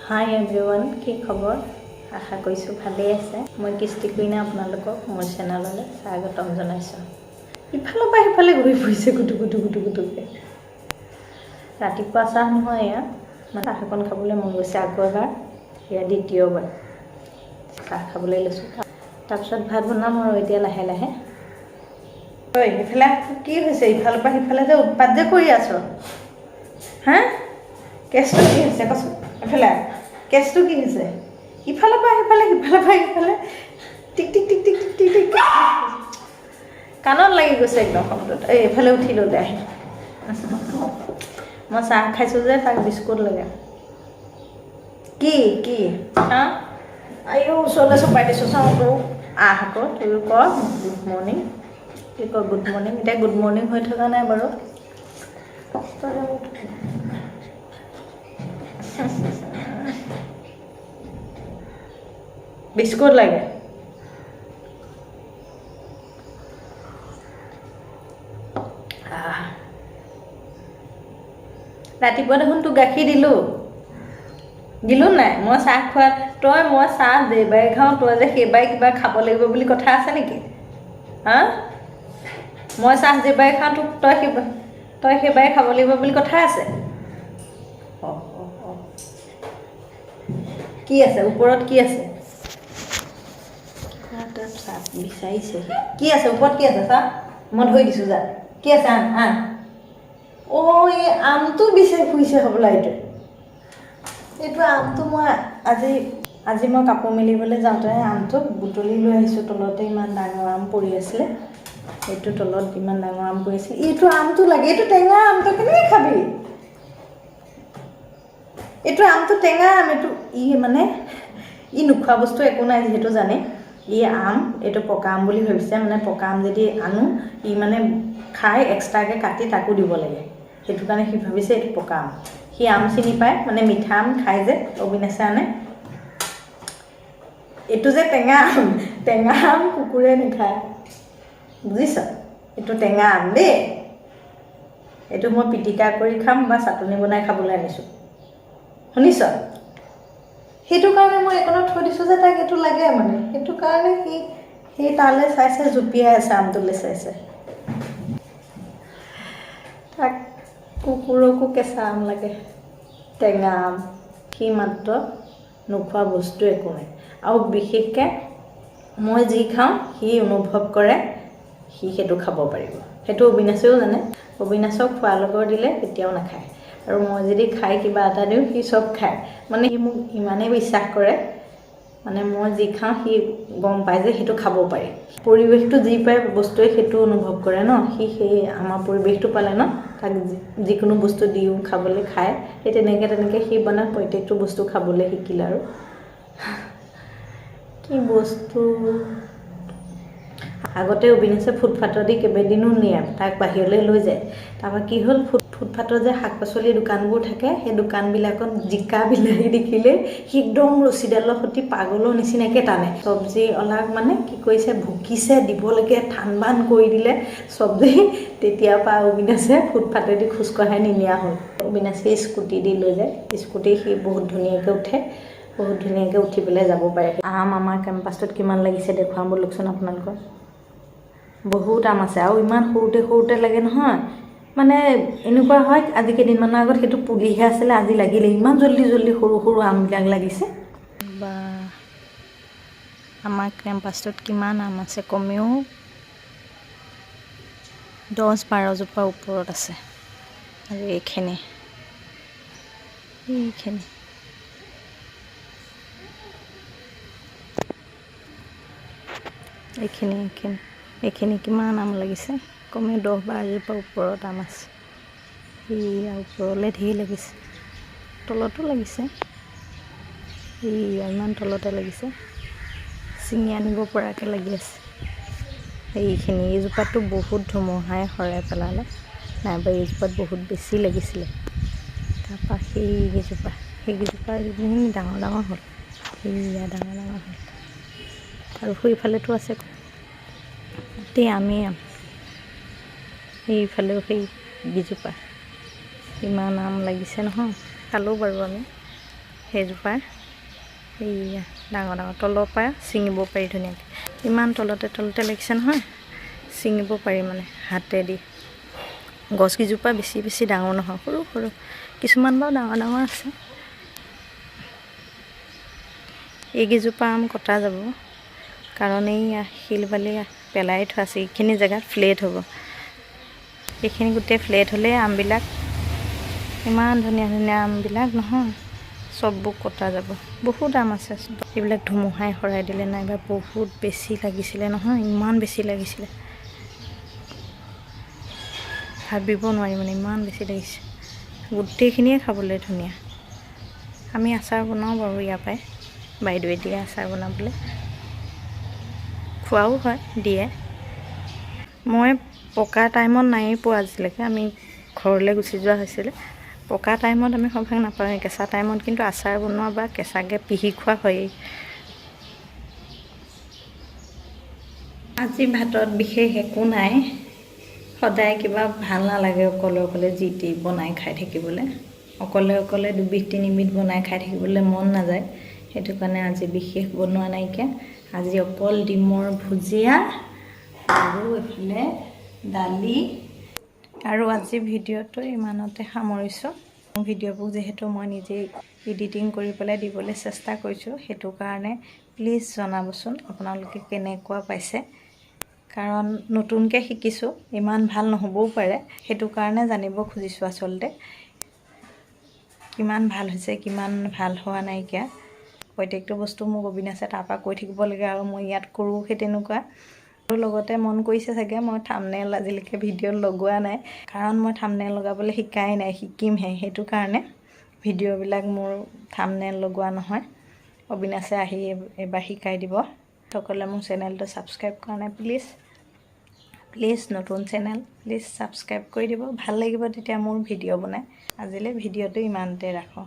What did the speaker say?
হাই everyone, কি খবৰ? আশা কৰিছোঁ ভালেই আছে। মই কৃষ্টি কুইনে আপোনালোকক মোৰ চেনেললৈ স্বাগতম জনাইছোঁ। ইফালৰ পৰা সিফালে ঘূৰি ফুৰিছে গুটু গুটু গুটু গুটুকৈ। ৰাতিপুৱা চাহ নহয়, এয়া মানে চাহ অকণ খাবলৈ মন গৈছে। আকৌ এবাৰ, এয়া দ্বিতীয়বাৰ চাহ খাবলৈ লৈছোঁ। তাৰপিছত ভাত বনাম আৰু এতিয়া লাহে লাহে। ঐ, সেইফালে কি হৈছে? ইফালৰ পৰা সিফালে যে উৎপাত যে কৰি আছ, হা? কেছটো কি হৈছে কচোন? এফালে আহ। কেছটো কি হৈছে? ইফালৰ পৰা সিফালে, সিফালৰ পৰা ইফালে, টিক টিক টিক টিক টিক টিক টিক, কাণত লাগি গৈছে একদম শব্দটো। এই এইফালে উঠি ল'লে আহি। মই চাহ খাইছোঁ যে, তাক বিস্কুট লাগে। কি কি? হা, আইও, ওচৰলৈ চপাই দিছোঁ। চাওঁ তো, আহ আকৌ তয়ো ক গুড মৰ্ণিং। কি ক? Good morning. এতিয়া গুড মৰ্ণিং হৈ থকা নাই বাৰু। বিস্কুট লাগে। আহ। ৰাতিপুৱা দেখোন তোক গাখীৰ দিলোঁ, দিলোঁ নাই? মই চাহ খোৱা, তই মই চাহ যেইবাৰে খাওঁ, তই যে সেইবাৰে কিবা খাব লাগিব বুলি কথা আছে নেকি? হা, মই চাহ যেইবাৰে খাওঁ, তোক তই সেইবাৰে খাব লাগিব বুলি কথা আছে? অঁ অঁ অঁ, কি আছে ওপৰত? কি আছে? কিবা এটা চাহ বিচাৰিছে সি। কি আছে ওপৰত? কি আছে চাহ? মই ধৰি দিছোঁ, যা। কি আছে? আন আন। অ', এই আমটো বিচাৰি ফুৰিছে হ'বলা। এইটো আমটো মই আজি আজি মই কাপোৰ মেলিবলৈ যাওঁতে আমটো বুটলি লৈ আহিছোঁ। তলতে ইমান ডাঙৰ আম পৰি আছিলে। এইটো তলত ইমান ডাঙৰ আম পৰি আছিলে। এইটো আমটো লাগে। এইটো টেঙা আমটো কেনেকৈ খাবি? এইটো আমটো টেঙা আম এইটো। ই মানে ই নোখোৱা বস্তু একো নাই যিহেতু জানে। ই আম এইটো পকা আম বুলি ভাবিছে। মানে পকা আম যদি আনো, ই মানে খাই এক্সট্ৰাকৈ কাটি তাকো দিব লাগে। সেইটো কাৰণে সি ভাবিছে এইটো পকা আম। সি আম চিনি পায়, মানে মিঠা আম খায় যে অবিনাশে আনে। এইটো যে টেঙা আম, টেঙা আম কুকুৰে নাখায়, বুজিছ? এইটো টেঙা আম দেই। এইটো মই পিটিকা কৰি খাম বা চাটনি বনাই খাবলৈ আনিছোঁ, শুনিছ? সেইটো কাৰণে মই এইকণত থৈ দিছোঁ যে তাক এইটো লাগে। মানে সেইটো কাৰণে সি সেই তালৈ চাইছে, জঁপিয়াই আছে, আমটোলৈ চাইছে। তাক কুকুৰকো কেঁচা আম লাগে, টেঙা আম। সি মাত্ৰ নোখোৱা বস্তু একো নাই। আৰু বিশেষকৈ মই যি খাওঁ, সি অনুভৱ কৰে, সি সেইটো খাব পাৰিব। সেইটো অবিনাশেও জানে। অবিনাশক খোৱা লগৰ দিলে কেতিয়াও নাখায় আৰু মই যদি খাই কিবা এটা দিওঁ, সি চব খায়। মানে সি মোক ইমানেই বিশ্বাস কৰে, মানে মই যি খাওঁ সি গম পায় যে সেইটো খাব পাৰি। পৰিৱেশটো যি পায় বস্তুৱে সেইটো অনুভৱ কৰে ন। সি সেই আমাৰ পৰিৱেশটো পালে ন, তাক যিকোনো বস্তু দিওঁ খাবলৈ, খায়। সেই তেনেকৈ তেনেকৈ সি মানে প্ৰত্যেকটো বস্তু খাবলৈ শিকিলে। আৰু কি বস্তু আগতে অবিনাশে ফুটপাথত দি কেইবাদিনো নিয়ে, তাক বাহিৰলৈ লৈ যায়। তাৰপৰা কি হ'ল, ফুটপাথত যে শাক পাচলিৰ দোকানবোৰ থাকে, সেই দোকানবিলাকত জিকা বিলাহী দেখিলে সি একদম ৰছীডালৰ সৈতে পাগলৰ নিচিনাকৈ টানে। চব্জি অলাক মানে কি কৰিছে, ভুকিছে, দিব লাগে, থান বান কৰি দিলে চব্জি। তেতিয়াৰ পৰা অবিনাশে ফুটপাথেদি খোজকঢ়াই নিনিয়া হ'ল। অবিনাশে স্কুটি দি লৈ যায়। স্কুটি সি বহুত ধুনীয়াকৈ উঠে, বহুত ধুনীয়াকৈ উঠি পেলাই যাব পাৰে। আম আমাৰ কেম্পাছটোত কিমান লাগিছে দেখুৱাম ব'লকচোন আপোনালোকক। বহুত আম আছে আৰু ইমান সৰুতে সৰুতে লাগে নহয়। মানে এনেকুৱা হয়, আজি কেইদিনমানৰ আগত সেইটো পুলিহে আছিলে, আজি লাগিলে। ইমান জল্দি জল্দি সৰু সৰু আমবিলাক লাগিছে। বা, আমাৰ কেম্পাছটোত কিমান আম আছে! কমেও 10-12 জোপা ওপৰত আছে। আৰু এইখিনি এইখিনি এইখিনি এইখিনি এইখিনি কিমান আম লাগিছে! কমেও 10-12 জোপা ওপৰত আম আছে। এইয়া ওপৰলৈ ধেৰ লাগিছে, তলতো লাগিছে। এইয়া ইমান তলতে লাগিছে, ছিঙি আনিব পৰাকৈ লাগি আছে। এইখিনি এইজোপাতো বহুত ধুমুহাই সৰাই পেলালে, নাইবা এইজোপাত বহুত বেছি লাগিছিলে। তাৰপৰা সেইকেইজোপা সেইকেইজোপা এইখিনি ডাঙৰ ডাঙৰ হ'ল, সেয়া ডাঙৰ ডাঙৰ হ'ল। আৰু সেইফালেতো আছে গোটেই আমেই আম। সেইফালেও সেই গিজোপা ইমান আম লাগিছে নহয়, খালোঁ বাৰু আমি। সেইজোপাৰ এইয়া ডাঙৰ ডাঙৰ তলৰ পৰা ছিঙিব পাৰি ধুনীয়াকৈ। ইমান তলতে তলতে লাগিছে নহয়, ছিঙিব পাৰি মানে হাতেদি। গছকেইজোপা বেছি বেছি ডাঙৰ নহয়, সৰু সৰু, কিছুমান বাৰু ডাঙৰ ডাঙৰ আছে। এইকেইজোপা আম কটা যাব, কাৰণ এই শিল বালি পেলাই থোৱা আছে। এইখিনি জেগাত ফ্লেট হ'ব, এইখিনি গোটেই ফ্লেট হ'লেই আমবিলাক ইমান ধুনীয়া ধুনীয়া আমবিলাক নহয়, চববোৰ কটা যাব। বহুত আম আছে, এইবিলাক ধুমুহাই সৰাই দিলে নাইবা বহুত বেছি লাগিছিলে নহয়, ইমান বেছি লাগিছিলে ভাবিব নোৱাৰি মানে, ইমান বেছি লাগিছে। গোটেইখিনিয়ে খাবলৈ ধুনীয়া। আমি আচাৰ বনাওঁ বাৰু ইয়াৰ পৰাই, বাইদেৱে দিয়ে আচাৰ বনাবলৈ, খোৱাও হয় দিয়ে। মই পকা টাইমত নায়েই পোৱা আজিলৈকে, আমি ঘৰলৈ গুচি যোৱা হৈছিলে। পকা টাইমত আমি সৰভাগ নাপাওঁৱেই, কেঁচা টাইমত কিন্তু আচাৰ বনোৱা বা কেঁচাকৈ পিহি খোৱা হয়েই। আজি ভাতত বিশেষ একো নাই, সদায় কিবা ভাল নালাগে অকলে অকলে যি টি বনাই খাই থাকিবলৈ। অকলে অকলে দুবিধ তিনিবিধ বনাই খাই থাকিবলৈ মন নাযায়, সেইটো কাৰণে আজি বিশেষ বনোৱা নাইকিয়া। আজি অকল ডিমৰ ভুজিয়া আৰু এইফালে দালি। আৰু আজি ভিডিঅ'টো ইমানতে সামৰিছোঁ। ভিডিঅ'বোৰ যিহেতু মই নিজেই এডিটিং কৰি পেলাই দিবলৈ চেষ্টা কৰিছোঁ, সেইটো কাৰণে প্লিজ জনাবচোন আপোনালোকে কেনেকুৱা পাইছে। কাৰণ নতুনকৈ শিকিছোঁ, ইমান ভাল নহ'বও পাৰে, সেইটো কাৰণে জানিব খুজিছোঁ আচলতে কিমান ভাল হৈছে কিমান ভাল হোৱা নাইকিয়া। প্ৰত্যেকটো বস্তু মোক অবিনাশে তাৰপৰা কৈ থাকিব লাগে আৰু মই ইয়াত কৰোঁ সেই তেনেকুৱা। আৰু লগতে মন কৰিছে চাগে মই থাম্বনেইল আজিলৈকে ভিডিঅ'ত লগোৱা নাই, কাৰণ মই থাম্বনেইল লগাবলৈ শিকাই নাই, শিকিমহে। সেইটো কাৰণে ভিডিঅ'বিলাক মোৰ থাম্বনেইল লগোৱা নহয়। অবিনাশে আহি এবাৰ শিকাই দিব। সকলোৱে মোৰ চেনেলটো ছাবস্ক্ৰাইব কৰা নাই, প্লিজ প্লিজ, নতুন চেনেল, প্লিজ ছাবস্ক্ৰাইব কৰি দিব। ভাল লাগিব তেতিয়া মোৰ ভিডিঅ' বনাই। আজিলৈ ভিডিঅ'টো ইমানতে ৰাখোঁ।